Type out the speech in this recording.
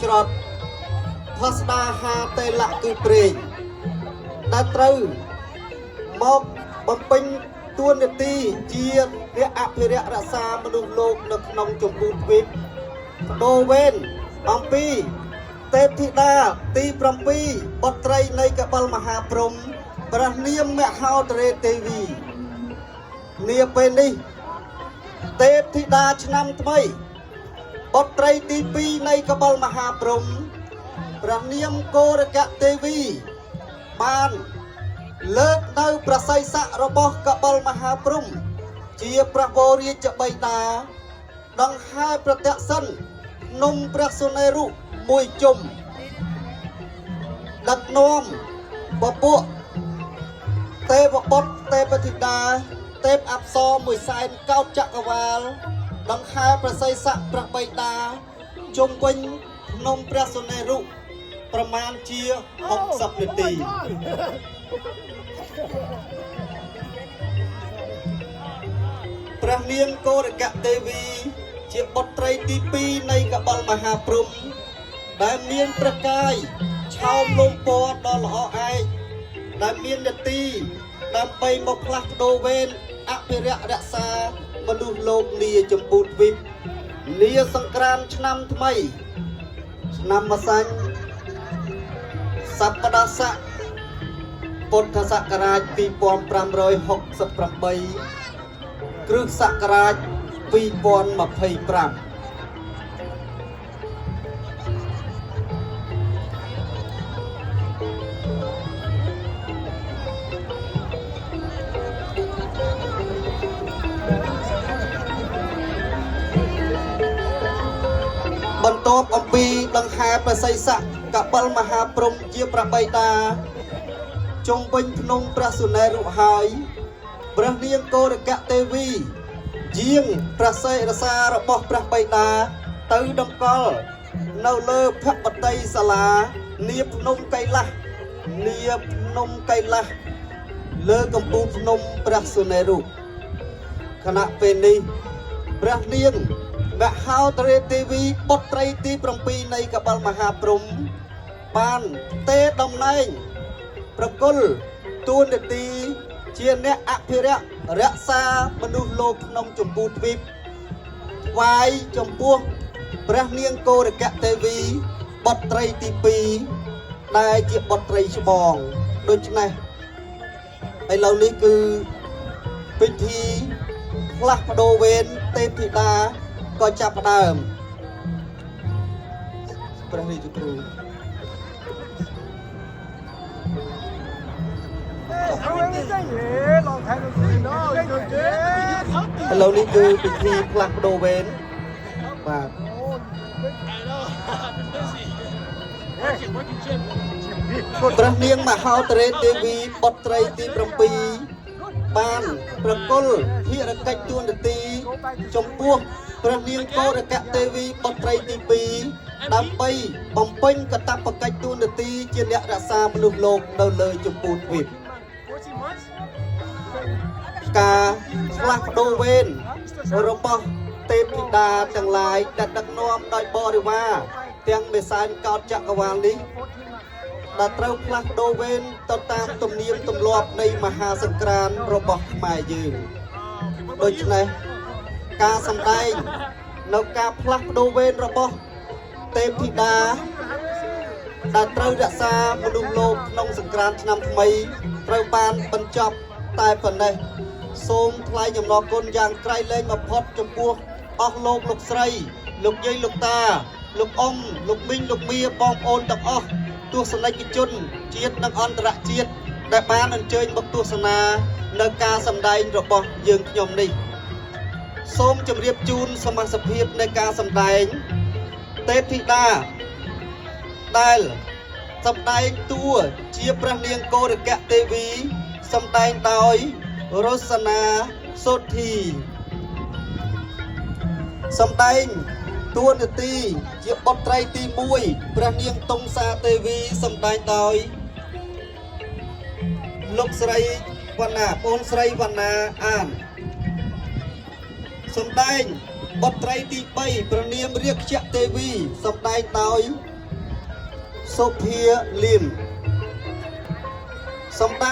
ច្រត់ផាស្ដាហាតេលៈគឺព្រេងដែលត្រូវមកបំពេញតួនាទីជាអ្នកអភិរក្សរក្សាមនុស្សលោកនៅក្នុងចម្ពោះទ្វីបបដូរវេនអំពីទេពធីតាទី7បុត្រីនៃកបិលមហាព្រំព្រះនាមមហោទរេទេវីនាពេលនេះទេពធីតាឆ្នាំថ្មីបុត្រីទី2នៃកបិលមហាព្រំព្រះនាមកោរកទេវីបានលើកនៅប្រស័យស័ករបស់កបិលមហាព្រំជាព្រះវររាជបិតាដង្ហែប្រទក្សិនភ្នំព្រះសុនេរុមួយជុំដឹកនាំពពួកទេវបុត្រទេពធីតាទេពអប្សរមួយសែនកោតចក្រវាលដង្ហែប្រស័យស័កព្រះបិតាជុំវិញភ្នំព្រះសុនេរុប្រមាណជា60នាទីព្រះនាងកោរកទេវីជាបុត្រីទី2នៃកបិលមហាព្រំដែលមានព្រះកាយឆោមលំពណ៌ដ៏ល្អឯកដែលមាននទីដើម្បីមកផ្លាស់ប្ដូរវេនអភិរក្សរក្សាមនុស្សលោកនាចម្ពូទ្វីបនាសង្ក្រាន្តឆ្នាំថ្មីឆ្នាំម្សាញ់សប្តាហ៍ស័កពុទ្ធសករាជ2568គ្រិស្តសករាជ2025បន្ទាប់អំពីដង្ហែប្រស័យស័កកបិលមហាព្រំជាប្របីតាជុំវិញភ្នំព្រះសុនេរុហើយព្រះនាងកោរកទេវីយាងព្រះសិរសារបស់ព្រះបិតាទៅតម្កល់នៅលើភពតីសាលានាភ្នំកៃឡាស់នាភ្នំកៃឡាស់លើកំពូលភ្នំព្រះសុនេរុខណៈពេលនេះព្រះនាងមហោទរេទេវីបុត្រីទី7នៃកបិលមហាព្រំបានទេតំណែងប្រគល់តួនាទីជាអ្នកអភិរក្សរក្សាមនុស្សលោកក្នុងចម្ពោះទ្វីបថ្វាយចំពោះព្រះនាងកោរកទេវីបុត្រីទី2ដែលជាបុត្រីច្បងដូច្នេះឥឡូវនេះគឺពិធីផ្លាស់ប្ដូរវេនទេពធីតាក៏ចាប់ផ្ដើមព្រះរាជគ្រូ ឥឡូវនេះគឺពិធីផ្លាស់ប្ដូរវេនបាទព្រះនាងមហោទរេទេវីបុត្រីទី7បានប្រគល់ភារកិច្ចតួនាទីចំពោះព្រះនាងកោរកទេវីបុត្រីទី2ដើម្បីបំពេញកាតព្វកិច្ចតួនាទីជាអ្នករក្សាមនុស្សលោកនៅលើចម្ពោះទ្វីបការផ្លាស់ប្ដូរវេនរបស់ទេពធីតាទាំងឡាយដែលដឹកនាំដោយបរិវារទាំងមេសែនកោតចក្រវាលនេះដែលត្រូវផ្លាស់ប្ដូរវេនទៅតាមទំនៀមទម្លាប់នៃមហាសង្ក្រាន្តរបស់ខ្មែរយើងដូច្នេះការសម្ដែងនៅការផ្លាស់ប្ដូរវេនរបស់ទេពធីតាដែលត្រូវរក្សាមនុស្សលោកក្នុងសង្ក្រាន្តឆ្នាំថ្មីត្រូវបានបញ្ចប់តែប៉ុណ្ណេះសូមថ្លែងអំណរគុណយ៉ាងក្រៃលែងបំផុតចំពោះអស់លោកលោកស្រីលោកយាយលោកតាលោកអ៊ំលោកមីងលោកមៀបងប្អូនទាំងអស់ទស្សនិកជនជាតិនិងអន្តរជាតិដែលបានអញ្ជើញមកទស្សនានៅការសម្ដែងរបស់យើងខ្ញុំនេះសូមជម្រាបជូនសមាសភាពនៃការសម្ដែងទេពធីតាដែលសម្ដែងតួជាព្រះនាងកោរកទេវីសម្ដែងដោយរសនាសូធីសម្ដែងតួនាទីជាបុត្រីទី1ព្រះនាងតុងសាទេវីសម្ដែងដោយលោកស្រីវណ្ណាបងស្រីវណ្ណាអានសម្ដែងបុត្រីទី3ព្រះនាមរាជទេវីសម្ដែងដោយ សុភាលីមសម្ដេច